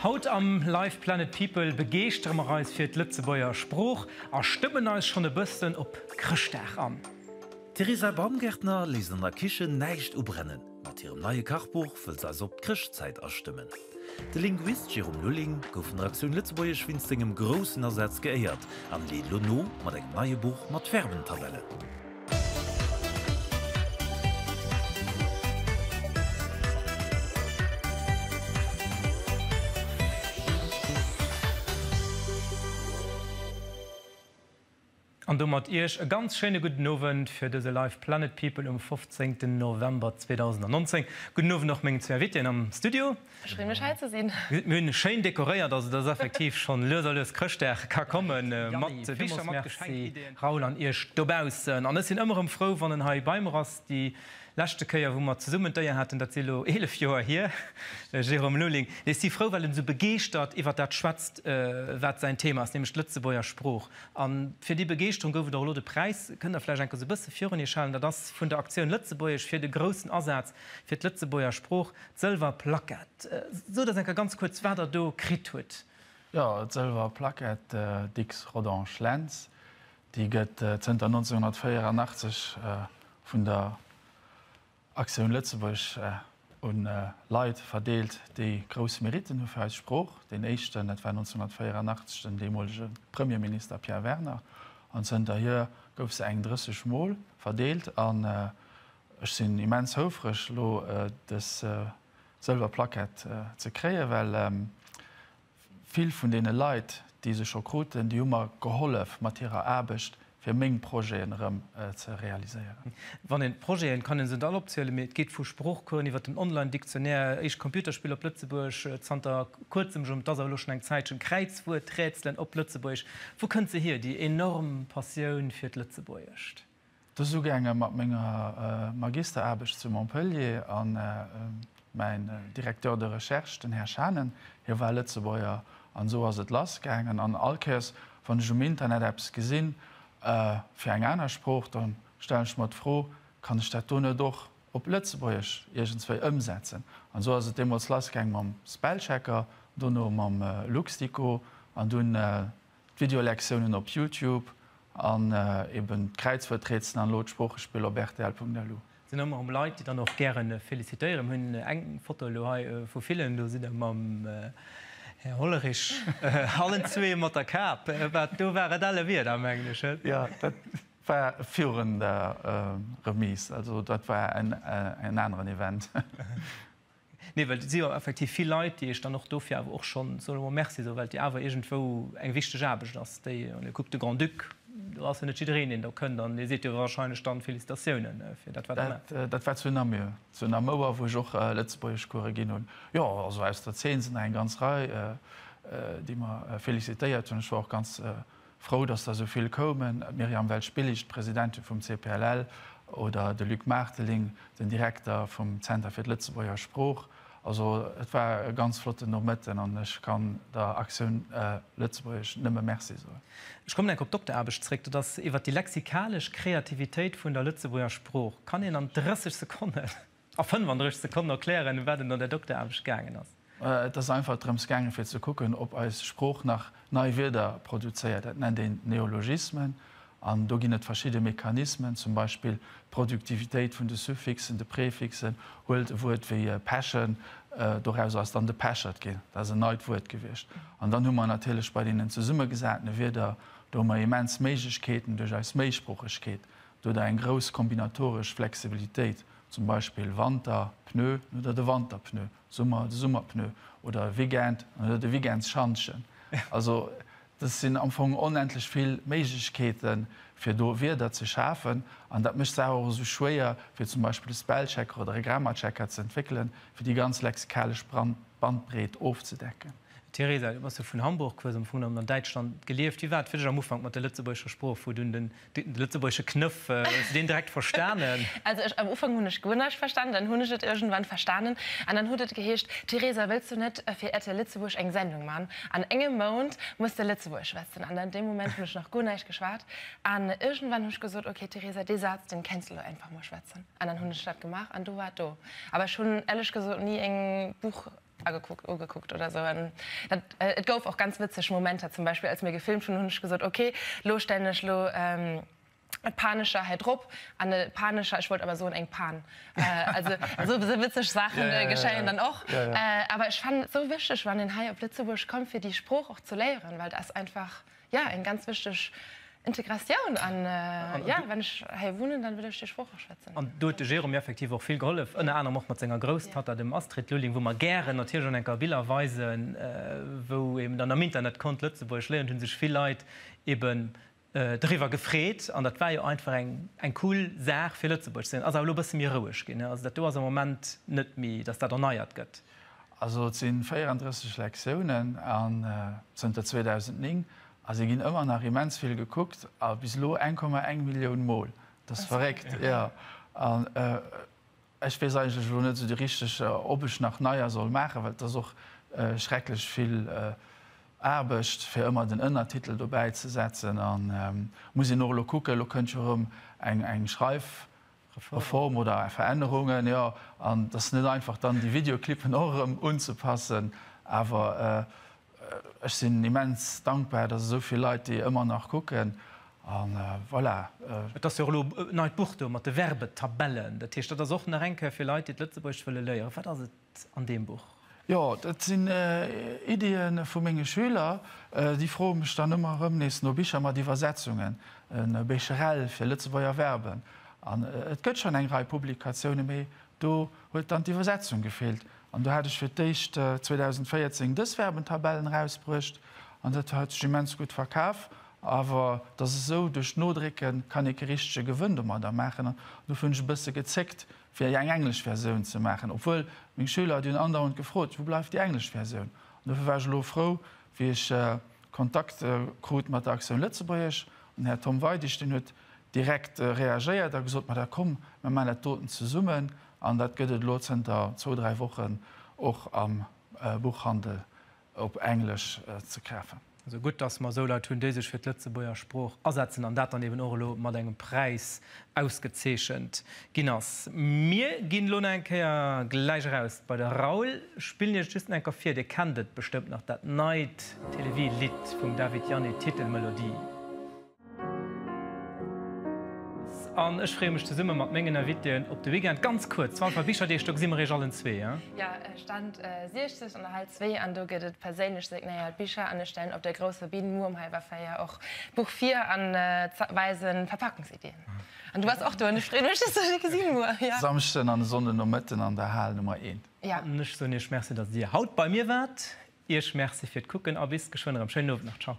Haut am Live Planet People begeeschtere mer eis fir d'Lëtzebuerger Sprooch a stëmmen eis schonn e bëssen op Chrëschtdag an. D'Theresa Baumgärtner léisst an der Kichen näischt ubrennen. Mat hirem neie Kachbuch wëll se eis op d'Chrëschtzäit astëmmen. De Linguist Jérôme Lulling gouf vun der Aktioun Lëtzebuergesch wéinst sengem groussen Asaz geéiert an leet elo no mat engem neie Buch mat Verbentabellen. An domat Iech e ganz schéine gudden Owend fir dëse Live Planet People um 15 November 2019. Gudden Owend och mengen zwee Invitéen am Studio. Ech free mech hei ze sinn. Mir hunn schéin dekoréiert, also dass effektiv schonn lues a lues Chrëschtdag ka kommen mat Bicher, mat Geschenkiddeen. Raoul an Iech dobaussen. An ech sinn ëmmer erëm frou wann en hei bei mer ass. Déi leschte Kéier wou mer zesummen d'Éier haten, dat si elo 11 Joer hier, Jérôme Lulling. Nee, ech si frou well en esou begeeschtert iwwert dat schwätzt wat säin Thema ass, nämlech d'Lëtzebuerger Sprooch. An fir déi Begeeschterung gouf et och elo de Präis, kënnt der vläicht enke sou e bësse virun Iech halen, dat ass vun der Aktioun Lëtzebuergesch fir de groussen Asaz fir d'Lëtzebuerger Sprooch. D'Sëlwer Plaquette. Sot eis eng Kéier ganz kuerz, wat Der do kritt hutt. Jo, d'Sëlwer Plaquette Dicks Rodange Lentz, déi gëtt zënter 1984 vun der Actioun Lëtzebuerg u Leit verdeelt, déi grouss Meritten hu fir eis Sprooch. Deen éischten, dat war 1984 den deemolege Premierminister Pierre Werner. An zënterhier gouf se eng 30 Mol verdeelt. An Ech sinn immens houfreg elo dës sëlwer Plaquette ze kréien, well vill vun deene Leit, déi se scho kruten, déi hu mer gehollef mat hirer Aarbecht, fir meng Projeten erëm ze realiséieren. Wann een d'Projeten, kann een se net all opzielen, mee et geet vu Sproochcoursen iwwer den Online-Dictionnaire, éischt Computerspill op Lëtzebuerg, zanter kuerzem, et ass awer elo schonn eng Zäitchen, Kräizwuerträtselen op Lëtzebuergesch. Wou kënnt se hier, déi enorm Passioun fir d'Lëtzebuergescht? Et ass ugaange mat menger Magisteraarbecht zu Montpellier an mäin Directeur de recherche, den Här Schanen, hie war Lëtzebuerger an esou ass et lass gaangen. An all Kéiers wann ech um Internet eppes gesinn fir eng aner Sprooch, da stellen ech mer d'Fro, kann ech dat do net och op Lëtzebuergesch iergendswéi ëmsetzen? An esou ass et deemools lass gaang mam Spellchecker, dono mam Luxdico an dunn d'Videolektiounen op Youtube an eben d'Kräizwuerträtselen an elo d'Sproochespill op rtl.lu. Et sinn ëmmer erëm Leit, déi dann och gäre felicitéieren. Mir hunn eng Foto elo hei vu villen, do sidd Der mam Här Hollerich allen zwee mat der Kap. Wat, do war et elle Wieder, mengen ech, he? Jo, dat war virun der Remise, also dat war en aneren Event. Nee, well et si jo effektiv vill Leit, déi Iech dann och dofir awer och schonn, soe mer, Merci soen, well et jo awer iergendwou eng wichteg Aarbecht ass, déi, wann ee kuckt, de Grand-Duc, do ass jo net jiddereen, deen do kënnt an dee seet jo wahrscheinlech dann Félicitatiounen fir dat, wat Der maacht. Dat war zu Namur, zu Namouer, wou ech och Lëtzebuergeschcourse ginn hunn. Jo, also aus der Zeen sinn der eng ganz Rei, déi mer félicitéiert hunn. Ech war och ganz Frou, dass der esou vill koumen, d'Myriam Welsch-Billig, d'Presidentin vum CPLL, oder de Luc Maarteling, den Direkter vum Zenter fir d'Lëtzebuerger Sprooch. Also et war e ganz flotten Nomëtten an ech kann der Aktioun Lëtzebuergesch nëmme Merci soen. Ech kommen enk op d'Dokteraarbecht zréck. Dat ass iwwert déi lexikalesch Kreativitéit vun der Lëtzebuerger Sprooch. Kann een an 30 Sekonnen, a 35 Sekonnen erklären, ëm wat et an där Dokteraarbecht gaangen ass? Et ass einfach drëms gaangen, fir ze kucken, ob eis Sprooch nach nei Wierder produzéiert. Dat nennt een Neologismen. An do ginn et verschidde Mechanismen, zum Beispill d'Produktivitéit vun de Suffixen, de Prefixen. Huelt e Wuert wéi pechen, doraus ass dann de Pechert ginn. Dat ass en neit Wuert gewiescht. An dann hu mer natierlech bei deenen zesummegesatene Wierder, do hu mer immens Méiglechkeeten duerch eis Méisproochegkeet. Do huet Der eng grouss kombinatoresch Flexibilitéit, zum Beispill Wanter, Pneu oder de Wanterpneu. Summer, de Summerpneu oder Weekend oder de Weekendsschantjen. Also dat sinn am Fong onendlech vill Méiglechkeeten, fir do Wierder ze schafen. An dat mécht d'Saach och esou schwéier, fir zum Beispill e Spellchecker oder e Grammarchecker ze entwéckelen, fir déi ganz lexikalesch Bandbreet ofzedecken. Theresa, du bass jo vun Hamburg, hues am Fong genommen an Däitschland gelieft. Wéi war et fir dech am Ufank mat der lëtzebuergescher Sprooch, wou dunn den De lëtzebuergesche Knëff, hues du deen direkt verstanen? Also ech, am Ufank hunn ech guer näischt verstanen, dann hunn ech et iergendwann verstanen an dann huet et geheescht, Theresa, wëlls du net fir rtl Lëtzebuerg eng Sendung man? An engem Mount muss de Lëtzebuergesch schwätzen. An an deem Moment hunn ech nach guer näischt geschwat an iergendwann hunn ech gesot, ok Theresa, dee Saz, deen kenns du elo einfach mol schwätzen. An dann hunn ech dat gemaach an du war et do. Awer ech hunn éierlech gesot ni eng Buch. Agekuckt, ugekuckt oder sou. An dat, et gouf och ganz wëtzeg Momenter, zum Beispill als mir gefilmt hunn, hunn ech gesot, ok, lo stellen ech lo d'Panescher hei drop an e Panescher, ech wollt awer soen eng Pan. Also esou esou wëtzeg Saachen geschéien dann och. Awer ech fannen et sou wichteg, wann een hei op Lëtzebuerg kommt, fir déi Sprooch och ze léieren, well dat ass einfach, jo, eng ganz wichteg Integratioun an jo, wann ech hei wunnen, dann wëll ech déi Sprooch och schwätzen. An do huet de Jérôme jo effektiv och vill gehollef, ënner anerem och mat senger Grousstatta, dem Astrid Lulling, wou mer gären natierlech och enker Biller weisen, wou een dann am Internet konnt Lëtzebuergesch léieren. Et hu sech vill Leit eben doriwwer gefreet an dat war jo einfach eng eng cool Saach fir Lëtzebuerg ze léieren. Ass awer elo e bësse méi roueg ginn, also dat do ass am Moment net méi, datt dat erneiert gëtt. Also et si 34 Lektiounen an zënter 2009 A se ginn ëmmer nach immens vill gekuckt, a bis elo 1,1 Millioun Mol. Dat ass verréckt, jo. An ech weess eigentlech elo net esou richteg, ob ech nach neier soll maachen, well et ass och schrecklech vill Aarbecht, fir ëmmer den Ënnertitel dobäi ze setzen. A muss een och elo kucken, elo kënnt jo erëm eng Schreifreform oder Verännerungen, jo, an et ass net einfach dann déi Videoclippen och erëm unzepassen. Awer Ech sinn immens dankbar, dass esou vill Leit déi ëmmer nach kucken a voilà. Et ass jo och elo e neit Buch do mat de Verbetabellen. Dat heescht, dat ass och nach eng Kéier fir Leit, déi d'Lëtzebuergescht wëlle léieren. Wat ass et an deem Buch? Jo, dat sinn Iddie vu menge Schüler. Déi froe mech dann ëmmer erëm nees no Bicher mat Iwwersetzungen, e Bécherel fir Lëtzebuerger Verben. An et gëtt schonn eng Rei Publikatiounen, mee do huet dann d'Iwwersetzung gefeelt. An do hat ech fir d'éischt 2014 dës Verbentabellen erausbruecht an dat huet sech immens gutt verkaf. Awer et ass esou, duerch d'Nodrécke kann ee kee richtege Gewënn domadder maachen. An dofir hunn ech e bësse gezéckt, fir eng englesch Versioun ze maachen. Obwuel meng Schüler, déi hunn andauernd gefrot, Wou bleift déi englesch Versioun? An dofir war ech elo frou, wéi ech Kontakt krut mat der Actioun Lëtzebuergesch. An den Här Tom Weidig, deen huet direkt reagéiert a gesot, Ma da komm, mir maachen dat doten zesummen. An dat gëtt et elo zënter zwou, dräi Wochen och am Buchhandel op Englesch ze kafen. Also gutt, dass mer esou Leit hunn, déi sech fir d'Lëtzebuerger Sprooch asetzen an dat dann eben och elo mat engem Präis ausgezeechent ginn ass. Mir ginn elo nach eng Kéier gläich eraus bei de Raoul, spillen Iech et just nach eng Kéier vir. Dir kennt et bestëmmt nach, dat neit Télévie-Lidd vum David Yanni, Titelmelodie. An ech freeë mech zesumme mat mengen Invitéen op de Weekend. Ganz kuerz, d'Walfer Bicherdeeg, do gesi mer iech allen zwee, hein? Jo, Stand 60 an der Hal 2 an do gëtt et perséinlech signéiert Bicher an ech stellen op der grousser Bün muer um hallwer 4 och d'Buch vir an weisen Verpackungsiddien. An du bass och do an ech freeë mech, dass ech dech gesinn muer, jo. Samschden an e Sonnden Nomëtten an der Hal Nummer 1. Jo. An ech soen iech Merci, dass dir haut bei mir waart. Iech Merci fir d'Kucken a bis geschwënn erëm. Schéinen Owend nach. Ciao.